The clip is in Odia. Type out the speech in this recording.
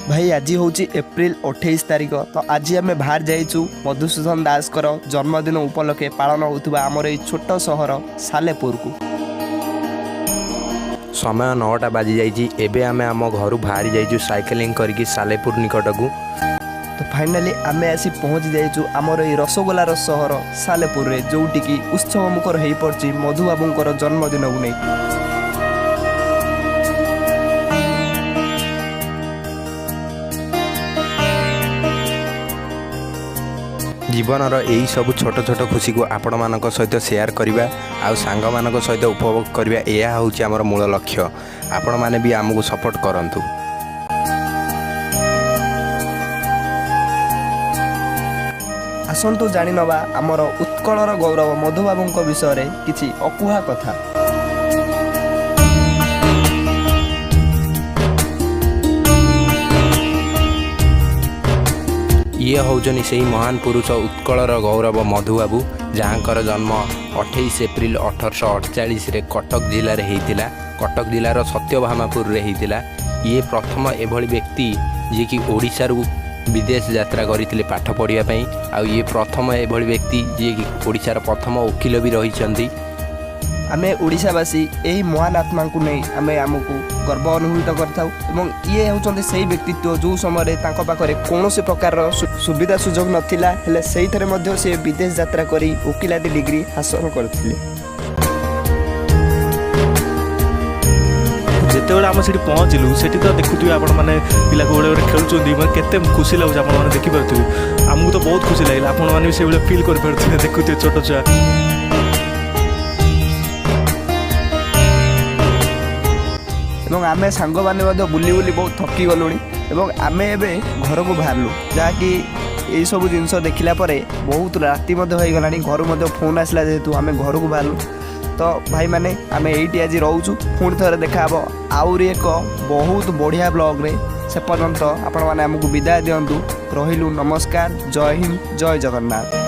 ଭାଇ, ଆଜି ହେଉଛି ଏପ୍ରିଲ 28 ତାରିଖ। ତ ଆଜି ଆମେ ବାହାରି ଯାଇଛୁ ମଧୁସୂଦନ ଦାସଙ୍କର ଜନ୍ମଦିନ ଉପଲକ୍ଷେ ପାଳନ ହେଉଥିବା ଆମର ଏଇ ଛୋଟ ସହର ସାଲେପୁରକୁ। ସମୟ 9ଟା ବାଜି ଯାଇଛି। ଏବେ ଆମେ ଆମ ଘରୁ ବାହାରି ଯାଇଛୁ ସାଇକେଲିଂ କରିକି ସାଲେପୁର ନିକଟକୁ। ତ ଫାଇନାଲି ଆମେ ଆସି ପହଞ୍ଚି ଯାଇଛୁ ଆମର ଏଇ ରସଗୋଲାର ସହର ସାଲେପୁରରେ, ଯେଉଁଠିକି ଉତ୍ସବ ମୁଖର ହେଇପଡ଼ିଛି ମଧୁବାବୁଙ୍କର ଜନ୍ମଦିନକୁ ନେଇ। ଜୀବନର ଏଇ ସବୁ ଛୋଟ ଛୋଟ ଖୁସିକୁ ଆପଣମାନଙ୍କ ସହିତ ସେୟାର କରିବା ଆଉ ସାଙ୍ଗମାନଙ୍କ ସହିତ ଉପଭୋଗ କରିବା, ଏହା ହେଉଛି ଆମର ମୂଳ ଲକ୍ଷ୍ୟ। ଆପଣମାନେ ବି ଆମକୁ ସପୋର୍ଟ କରନ୍ତୁ। ଆସନ୍ତୁ ଜାଣିନେବା ଆମର ଉତ୍କଳର ଗୌରବ ମଧୁବାବୁଙ୍କ ବିଷୟରେ କିଛି ଅକୁହା କଥା। ଇଏ ହେଉଛନ୍ତି ସେଇ ମହାନ ପୁରୁଷ, ଉତ୍କଳର ଗୌରବ ମଧୁବାବୁ, ଯାହାଙ୍କର ଜନ୍ମ 28 ଏପ୍ରିଲ 1848ରେ କଟକ ଜିଲ୍ଲାରେ ହେଇଥିଲା। କଟକ ଜିଲ୍ଲାର ସତ୍ୟଭାମାପୁରରେ ହେଇଥିଲା। ଇଏ ପ୍ରଥମ ଏଭଳି ବ୍ୟକ୍ତି ଯିଏକି ଓଡ଼ିଶାରୁ ବିଦେଶ ଯାତ୍ରା କରିଥିଲେ ପାଠ ପଢ଼ିବା ପାଇଁ। ଆଉ ଇଏ ପ୍ରଥମ ଏଭଳି ବ୍ୟକ୍ତି ଯିଏକି ଓଡ଼ିଶାର ପ୍ରଥମ ଓକିଲ ବି ରହିଛନ୍ତି। ଆମେ ଓଡ଼ିଶାବାସୀ ଏହି ମହାନ ଆତ୍ମାଙ୍କୁ ନେଇ ଆମେ ଆମକୁ ଗର୍ବ ଅନୁଭୂତ କରିଥାଉ ଏବଂ ଇଏ ହେଉଛନ୍ତି ସେଇ ବ୍ୟକ୍ତିତ୍ୱ, ଯେଉଁ ସମୟରେ ତାଙ୍କ ପାଖରେ କୌଣସି ପ୍ରକାରର ସୁବିଧା ସୁଯୋଗ ନଥିଲା, ହେଲେ ସେଇଥିରେ ମଧ୍ୟ ସେ ବିଦେଶ ଯାତ୍ରା କରି ଓକିଲାତି ଡିଗ୍ରୀ ହାସଲ କରିଥିଲେ। ଯେତେବେଳେ ଆମେ ସେଠି ପହଞ୍ଚିଲୁ, ସେଠି ତ ଦେଖୁଥିବେ ଆପଣମାନେ, ପିଲା କୋଉଭଳି ଗୋଟେ ଖେଳୁଛନ୍ତି। ମାନେ କେତେ ଖୁସି ଲାଗୁଛି, ଆପଣମାନେ ଦେଖିପାରୁଥିବେ। ଆମକୁ ତ ବହୁତ ଖୁସି ଲାଗିଲା। ଆପଣମାନେ ବି ସେଇଭଳିଆ ଫିଲ୍ କରିପାରୁଥିବେ, ଦେଖୁଥିବେ ଛୋଟ ଛୁଆ। ଏବଂ ଆମେ ସାଙ୍ଗମାନେ ମଧ୍ୟ ବୁଲି ବୁଲି ବହୁତ ଥକି ଗଲୁଣି ଏବଂ ଆମେ ଏବେ ଘରକୁ ବାହାରିଲୁ, ଯାହାକି ଏଇସବୁ ଜିନିଷ ଦେଖିଲା ପରେ ବହୁତ ରାତି ମଧ୍ୟ ହେଇଗଲାଣି। ଘରୁ ମଧ୍ୟ ଫୋନ୍ ଆସିଲା, ଯେହେତୁ ଆମେ ଘରକୁ ବାହାରିଲୁ। ତ ଭାଇମାନେ, ଆମେ ଏଇଠି ଆଜି ରହୁଛୁ। ପୁଣି ଥରେ ଦେଖାହେବ ଆହୁରି ଏକ ବହୁତ ବଢ଼ିଆ ବ୍ଲଗ୍ରେ। ସେ ପର୍ଯ୍ୟନ୍ତ ଆପଣମାନେ ଆମକୁ ବିଦାୟ ଦିଅନ୍ତୁ। ରହିଲୁ, ନମସ୍କାର, ଜୟ ହିନ୍ଦ, ଜୟ ଜଗନ୍ନାଥ।